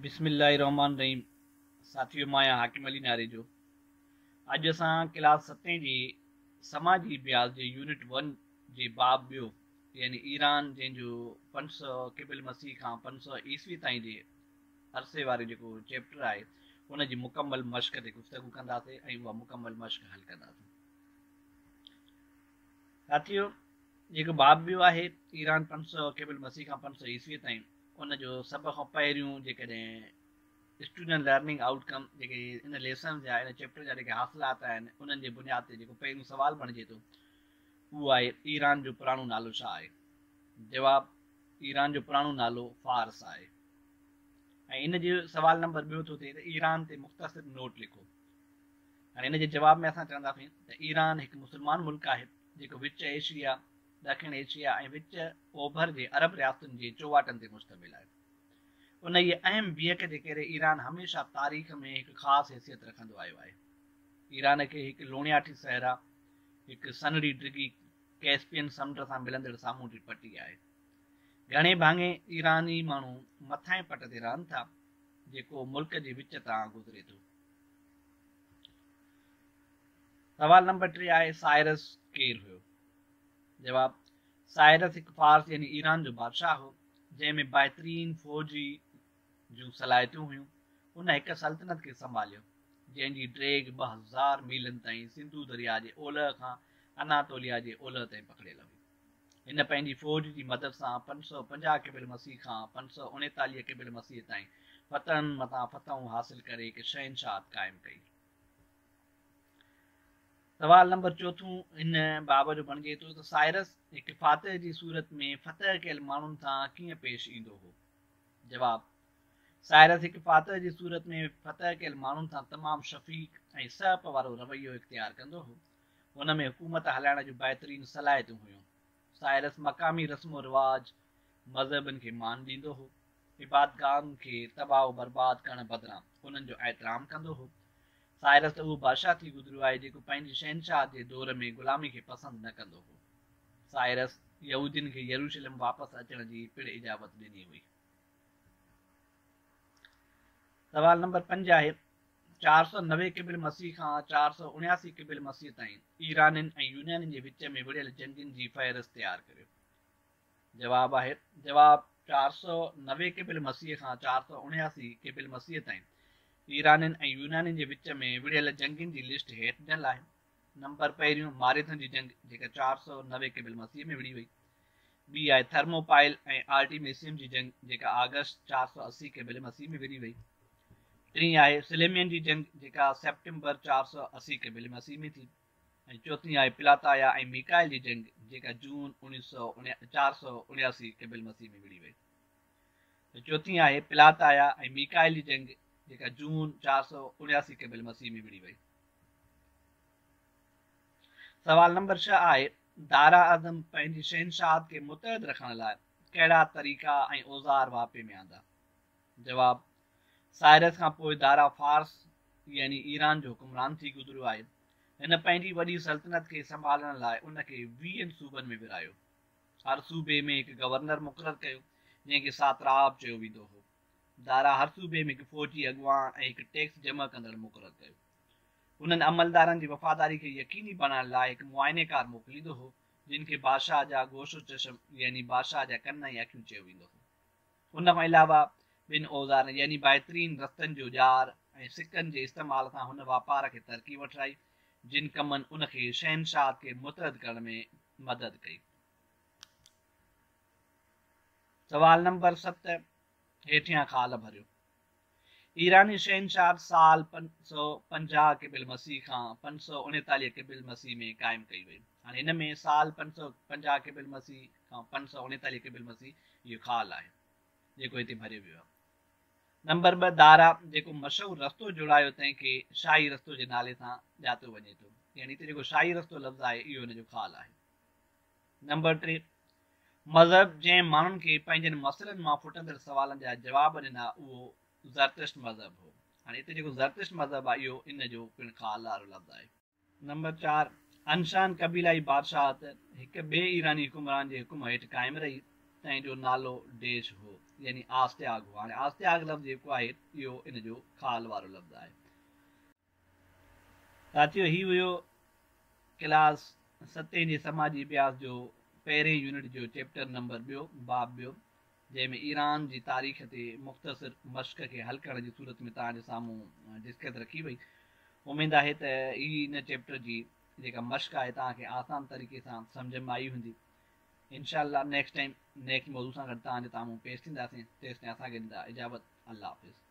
بسم الله الرحمٰن الرحيم ساٿيو مان آهيان حاڪم علي ناريجو اڄ اسان ڪلاس ستين جي سماجي اڀياس جي يونٽ ون جي باب ٻيو يعني ايران جنهن جو 500 قبل مسيح کان 500 عيسوي تائين جي عرصي واري جيڪو چيپٽر آهي ان جي مڪمل مشق تي گفتگو ڪنداسين ۽ اها مڪمل مشق حل ڪنداسين. ساٿيو جيڪو باب ٻيو آهي ايران 500 قبل مسيح کان 500 عيسوي تائين ان جو سڀ کان پهريون جيڪڏهن اسٽوڊنٽ لرننگ آئوٽ ڪم جيڪي ان ليسن جا ان چيپٽر جا جيڪي حاصلات آهن انهن جي بنياد تي جيڪو پهريون سوال بڻجي ٿو اهو آهي ايران جو پراڻو نالو ڇا آهي؟ جواب ايران جو پراڻو نالو فارس آهي ۽ ان جي سوال نمبر ٻيو ٿو ٿئي ته ايران تي مختصر نوٽ لکو. هاڻي ان جي جواب ۾ اسان چونداسين ته ايران هڪ مسلمان ملڪ آهي جيڪو وچ ايشيا، ڏکڻ ايشيا ۽ وچ اوڀر جي عرب رياستن جي چوواٽن تي مشتمل آهي. انهيء اهم بيهڪ جي ڪري ايران هميشه تاريخ ۾ هڪ خاص حيثيت رکندو آيو آهي. ايران کي هڪ لوڻياٺي صحرا، هڪ سنهڙي ڊگهي ڪئسپين سمنڊ سان ملندڙ سامونڊي پٽي آهي. گهڻي ڀاڱي ايراني ماڻهو مٿانهين پٽ تي رهن ٿا، جيڪو ملڪ جي وچ تان گذري ٿو. سوال نمبر 3 آهي سائرس ڪير هيو؟ جواب، سائرس هڪ فارس يعني ايران جو بادشاهه هو، جنهن ۾ بهترين فوجي جون صلاحيتون هيون. ان هڪ سلطنت کي سنڀاليو، جنهن جي ڊيگهه 2000 ميلن تائين سنڌو درياء جي اولهه کان اناطوليا جي اولهه تائين پکڙيل هئي. هن پنهنجي فوج جي مدد سان 550 قبل مسيح کان 539 قبل مسيح تائين فتحن مٿان فتحون حاصل ڪري هڪ شهنشاهت قائم ڪئي. سوال نمبر چوٿون هن باب جو بڻجي ٿو ته سائرس هڪ فاتح جي صورت ۾ فتح ڪيل ماڻهن سان ڪيئن پيش ايندو هو؟ جواب، سائرس هڪ فاتح جي صورت ۾ فتح ڪيل ماڻهن سان تمام شفيق ۽ سهپ وارو رويو اختيار ڪندو هو. هن ۾ حڪومت هلائڻ جون بهترين صلاحيتون هيون. سائرس مقامي رسم و رواج، مذهبن کي مان ڏيندو هو. عبادتگاهن کي تباهه و برباد ڪرڻ بدران انهن جو احترام ڪندو هو. سائرس ته اهو بادشاهه ٿي گذريو آهي جيڪو پنهنجي شهنشاهت جي دور ۾ غلامي کي پسند نه ڪندو هو. سائرس يهودين کي يروشلم واپس اچڻ جي پڻ اجازت ڏني هئي. سوال نمبر 5 آهي، 490 قبل مسيح کان 479 قبل مسيح تائين ايرانين ۽ يونانين جي وچ ۾ وڙهيل جنگين جي فهرست تيار ڪريو. جواب آهي، جواب، 490 قبل مسيح کان 479 قبل مسيح تائين ايرانين ۽ يونانين جي وچ ۾ وڙهيل جنگين جي لسٽ هيٺ ڏنل آهي. نمبر پهريون ماريٿن جي جنگ جيڪا 490 قبل مسيح ۾ وڙهي وئي. ٻي آهي ٿرموپائل ۽ آرٽيميسيم جي جنگ جيڪا آگسٽ 480 قبل مسيح ۾ وڙهي وئي. ٽين آهي سليمين جي جنگ جيڪا سيپٽمبر 480 قبل مسيح ۾ ٿي. ۽ چوٿين آهي پلاتايا ۽ ميڪائيل جي جنگ جيڪا جون 479 قبل مسيح ۾ وڙهي وئي. ته چوٿين آهي پلاتايا ۽ ميڪائيل جي جنگ جيڪا جون 479 قبل مسيح ۾ وڙهي وئي. سوال نمبر 6 آهي دارا اعظم پنهنجي شهنشاهت کي متحد رکڻ لاء ڪهڙا طريقا ۽ اوزار واهپي ۾ آندا؟ جواب، سائرس کان پوء دارا فارس يعني ايران جو حڪمران ٿي گذريو آهي. هن پنهنجي وڏي سلطنت کي سنڀالڻ لاء ان کي ويهن صوبن ۾ ورهايو. هر صوبي ۾ هڪ گورنر مقرر ڪيو، جنهن کي ساتراب چيو ويندو هو. دارا هر صوبي ۾ هڪ فوجي اڳواڻ ۽ هڪ ٽيڪس جمع ڪندڙ مقرر ڪيو. انهن عملدارن جي وفاداري کي يقيني بڻائڻ لاء هڪ معائنيڪار موڪليندو هو، جن کي بادشاهه جا گوش و چشم يعني بادشاهه جا ڪن ۽ اکيون چيو ويندو هو. ان کان علاوه ٻن اوزارن يعني بهترين رستن جو ڄار ۽ سڪن جي استعمال سان هن واپار کي ترقي وٺرائي، جن ڪمن ان کي شهنشاهت کي متحد ڪرڻ ۾ مدد ڪئي. سوال نمبر 7، هيٺيان خال ڀريو. ايراني شهنشاهت سال 550 قبل مسيح کان 539 قبل مسيح ۾ قائم ڪئي وئي. هاڻي هن ۾ سال 550 قبل مسيح کان 539 قبل مسيح اهو خال آهي جيڪو هتي ڀريو ويو آهي. نمبر 2 دارا جيڪو مشهور رستو جوڙايو تنهن کي شاهي رستو جي نالي سان ڄاتو وڃي ٿو. يعني هتي جيڪو شاهي رستو لفظ آهي اهو هن جو خال آهي. نمبر 3، مذهب جنهن ماڻهن کي پنهنجن مسئلن مان ڦٽندڙ سوالن جا جواب ڏنا اهو زرتشت مذهب هو. هاڻي هتي جيڪو زرتشت مذهب آهي اهو ان جو پڻ خال وارو لفظ آهي. نمبر 4، انشان قبيلائي بادشاهت هڪ ٻئي ايراني حڪمران جي حڪم هيٺ قائم رهي، تنهن جو نالو ڊيش هو. يعني آستياگ هو. هاڻي آستياگ لفظ جيڪو آهي اهو ان جو خال وارو لفظ آهي. ساٿيو هي هيو ڪلاس ستين جي سماجي اڀياس جو پهرين يونٽ جو چيپٽر نمبر ٻيو باب ٻيو جنهن ۾ ايران جي تاريخ تي مختصر مشق کي حل ڪرڻ جي صورت ۾ توهان جي سامهون ڊسڪس رکي وئي. اميد آهي ته هي ان چيپٽر جي جيڪا مشق آهي توهان کي آسان طريقي سان سمجهه ۾ آئي هوندي. انشاء الله نيڪسٽ ٽائيم نيڪسٽ موضوع سان گڏ توهان جي سامهون پيش ٿينداسين تيستائين اسان کي ڏيندا اجازت الله حافظ.